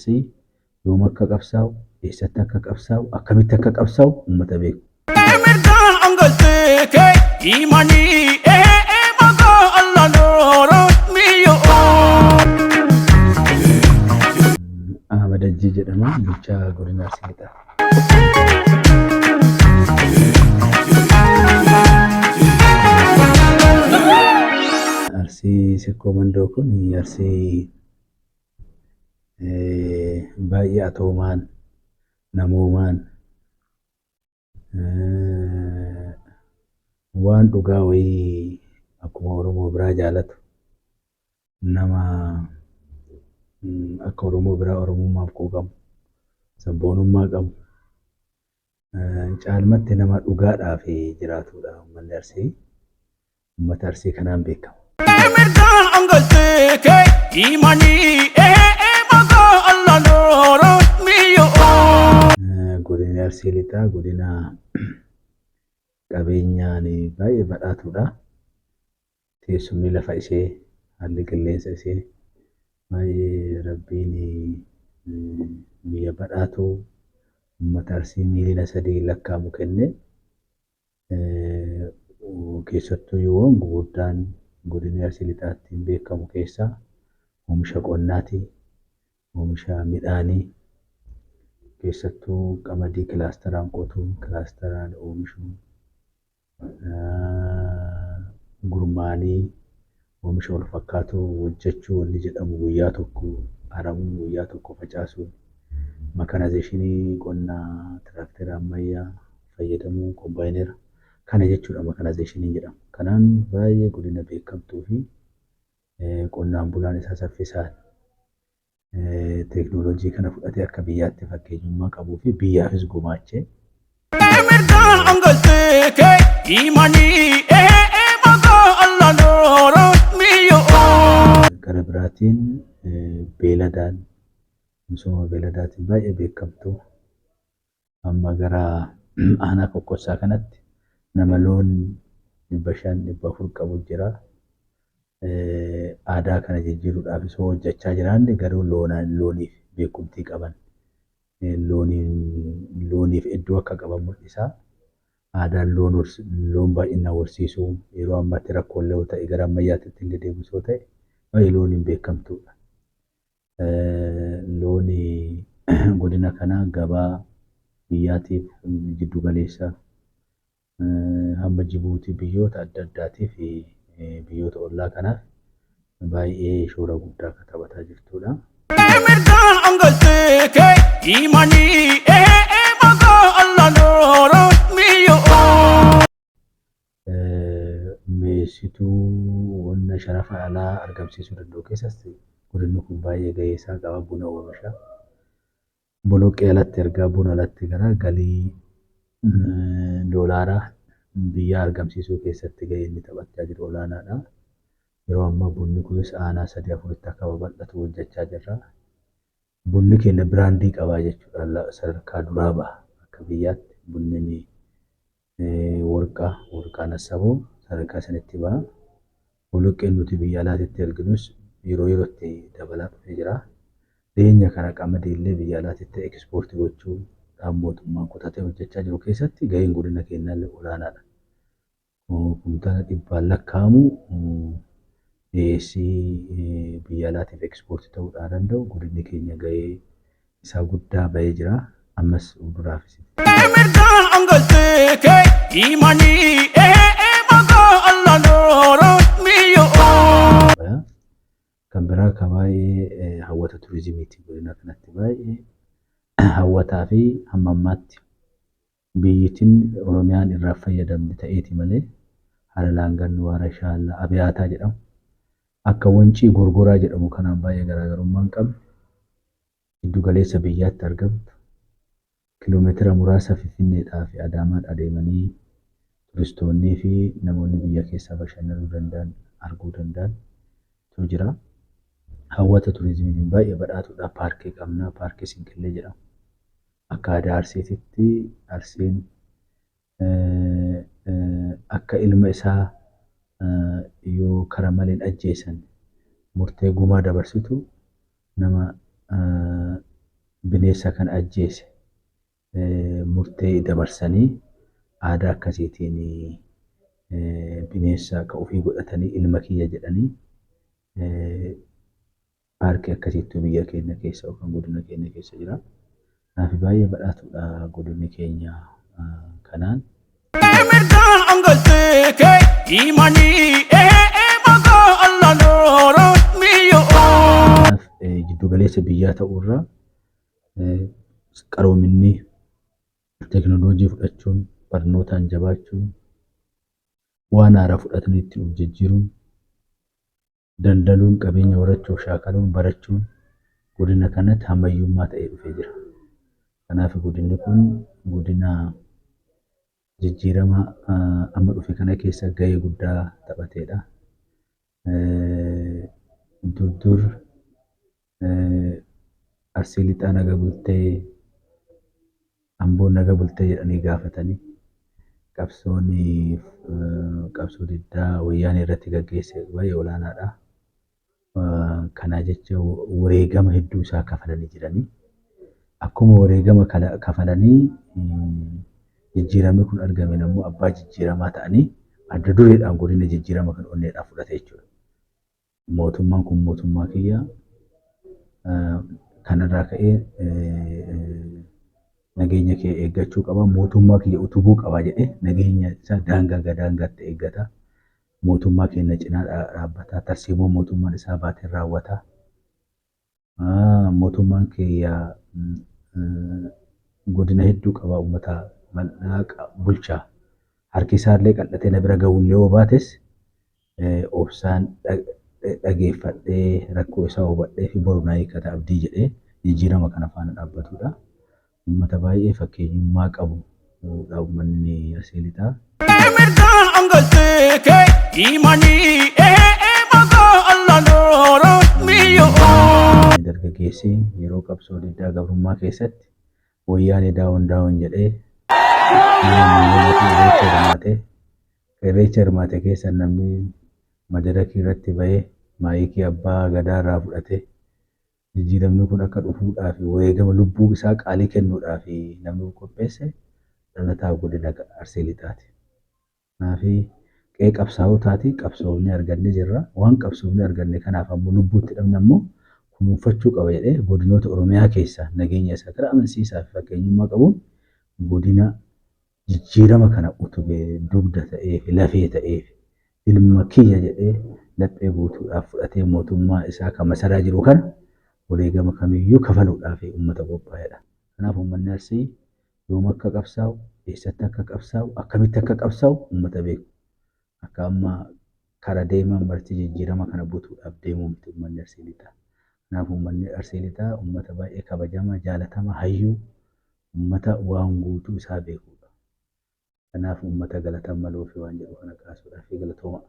Arsii yoom akka qabsaa'u, eessatti akka qabsaa'u, akkamitti akka qabsaa'u uummata beeku. Ahmad Hajjii jedhama, bulchaa godina Arsii Lixaa. Arsii Sikkoo Mandoo kun Arsii baay'ee atoomaan, namoomaan, waan dhugaa wayii akkuma Oromoo biraa jaalatu, nama akka Oromoo biraa Oromummaaf quuqamu, sabboonummaa qabu, caalmatti nama dhugaadhaaf jiraatudha uummanni Arsii. Uummata Arsii kanaan beekama. Godinni Arsii Lixaa godina qabeenyaan baay'ee badhaatuudha. Teessumni lafa ishee, haalli qilleensa ishee baay'ee Rabbiin biyya badhaatuu uummata Arsii miiliyoona 3 lakkaa'amu kenne. Keessattuu waan gurguddaan godinni Arsii Lixaa ittiin beekamu keessaa oomisha qonnaati. Oomisha midhaanii keessattuu qamadii kilaasteraan qotuun, kilaasteraan oomishuun, gurmaa'anii oomisha wal fakkaatu hojjechuu wanni jedhamu guyyaa tokko aramuu, guyyaa tokko facaasuun, makanazeeshinii qonnaa tiraaktera ammayyaa fayyadamuu, kombaayinera kana jechuudha makanazeeshiniin jedhamu. Kanaan baay'ee godina beekamtuu fi qonnaan bulaan isaa saffisaan teeknooloojii kana fudhatee akka biyyaatti fakkeenyummaa qabuu fi biyyaafis gumaachee. Gara biraatiin beeladaan misooma beeladaatiin baay'ee beekamtu. Amma gara aanaa Kokkossaa kanatti nama loon 500, 400 qabu jira. Aadaa kana jijjiiruudhaafis hoo hojjechaa jiraanne garuu loonaan looniif beekumtii qaban looniin looniif iddoo akka qaban mul'isa. Aadaan loon loon baay'inaan horsiisuu yeroo ammaatti rakkoolee yoo ta'e gara ammayyaatti illee deebisuu yoo ta'e baay'ee looniin beekamtuudha. Loon godina kanaa gabaa biyyaatiif jiddu galeessa hamma Jibuutii biyyoota adda addaatiif biyyoota ollaa kanaaf baay'ee shoora guddaa akka taphataa jirtudha. Mi'eessituu wanna sharafa alaa argamsiisuu danda'u keessas godinni kun baay'ee gahee isaa qaba. Buna oomisha. Boloqqee alatti ergaa, buna alatti gara galii doolaaraa biyyaa argamsiisuu keessatti gahee inni taphachaa jiru olaanaadha. Yeroo ammaa bunni kunis aanaa sadii afuritti akka babal'atu hojjechaa jirra. Bunni keenya biraandii qabaa jechuudha. Sadarkaa duraa baha akka biyyaatti bunni Worqa, worqaan Assaboo sadarkaa sanitti baha. Boloqqeen nuti biyya alaatitti erginus yeroo yerootti dabalaa dhufee jira. Dhiyeenya kana qamadii illee biyya alaatitti ekispoorti gochuu dhaan mootummaan kutatee hojjechaa jiru keessatti gaheen godina keenyaa illee olaanaadha. Kumtaala dhibbaan lakkaa'amu dhiyeessii biyya alaatiif ekispoorti ta'uudhaa danda'u godinni keenya gahee isaa guddaa bahee jira. Ammas fuulduraafis itti. Baya. Kan biraa ka baay'ee hawwata turizimiiti godina kanatti baay'ee hawwataa fi hamma ammaatti biyyitin Oromiyaan irraa fayyadamne ta'eeti malee Hara Laangannoo, Hara Shaallaa, Abiyaataa jedhamu akka Wancii Gorgoraa jedhamu kanaan baay'ee garaagarummaa hin qabne jiddu galeessa biyyaatti argamtu kiloomeetira muraasa Finfinneedhaa fi Adaamaadhaa deemanii turistoonnii fi namoonni biyya keessaa bashannanuu danda'an arguu danda'an tu jira. Hawwata turizimiitiin baay'ee badhaatuudha. Paarkii qabna. Paarkii Sinqillee jedhama. Akka aadaa Arsiititti Arsiin akka ilma isaa yoo kara maleen ajjeesan murtee gumaa dabarsitu nama bineensa kana ajjeese murtee dabarsanii aadaa akkasiitiin bineensa akka ofii godhatanii ilma kiyya jedhanii paarkii akkasiittuu biyya keenya keessa yookaan godina keenya keessa jira. Kanaaf baay'ee badhaatuudha godinni keenya kanaan. Kanaaf jiddu galeessa biyyaa ta'uurraa qaroominni teekinooloojii fudhachuun, barnootaan jabaachuun, waan haaraa fudhatanii ittiin of jijjiiruun, daldaluun, qabeenya horachuuf shaakaluun, barachuun godina kanatti hammayyummaa ta'ee dhufee jira. Kanaaf godinni kun godina jijjiirama amma dhufe kana keessa gahee guddaa taphateedha. Dur dur Arsii Lixaa naga bultee, Amboon naga bultee jedhanii gaafatanii qabsoon qabsoo diddaa wayyaanee irratti gaggeesse baay'ee olaanaadha. Kanaa jecha wareegama hedduu isaa kafalanii jiranii. Akkuma wareegama kafalanii jijjiiramni kun argameen ammoo abbaa jijjiiramaa ta'anii adda dureedhaan godina jijjiirama kan onneedhaan fudhate jechuudha. Mootummaan kun mootummaa kiyya kanarraa ka'ee nageenya kee eeggachuu qaba, mootummaa kiyya utubuu qaba jedhee nageenya isaa daangaa ga daangaatti eeggata. Mootummaa keenya cinaa dhaabbata, tarsiimoo mootummaan isaa baatee raawwata. Mootummaan kiyya godina hedduu qaba, uummata bal'aa bulcha. Harki isaallee qal'atee na bira ga'uullee yoo baates obsaan dhageeffadhee rakkoo isaa hubadhee fi boru naa hiikkata abdii jedhee jijjiirama kana faana dhaabbatudha. Uummata baay'ee fakkeenyummaa qabu dha uummanni Arsii Lixaa. Dargaggeessi yeroo qabsoo diddaa gabrummaa keessatti wayyaanee daawon daawon jedhee nama miiliyoonatu irreecha hirmaate. Irreecha hirmaate keessa namni madarakii irratti bahee maayikii abbaa gadaa irraa fudhatee jijjiiramni kun akka dhufuudhaaf wareegama lubbuu isaa qaalii kennuudhaaf namni qopheesse dhalataa godina Arsii Lixaati. Kanaaf qe'ee qabsaa'otaati qabsoofnee arganne jirra. Waan qabsoofnee arganne kanaaf ammoo lubbuutti dhabne ammoo kunuunfachuu qaba jedhee godinoota Oromiyaa keessaa nageenya isaa karaa amansiisaa fi fakkeenyummaa qabuun godina jijjiirama kana utubee dugda ta'eef lafee ta'eef ilma kiyya jedhee laphee guutuudhaaf fudhatee mootummaa isaa kan masaraa jiru kana wareegama kamiyyuu kafaluudhaaf uummata qophaa'edha. Kanaaf uummanni Arsii yoom akka qabsaa'u, eessatti akka qabsaa'u, akkamitti akka qabsaa'u uummata beeku. Akka amma kara deemaan marti jijjiirama kana butuudhaaf deemuu miti uummanni Arsii Lixaa. Kanaaf uummanni Arsii Lixaa uummata baay'ee kabajamaa, jaalatamaa, hayyuu, uummata waan guutuu isaa beekudha. Kanaaf uummata galata maluufi waan jedhu kana kaasuudhaaf galatooma.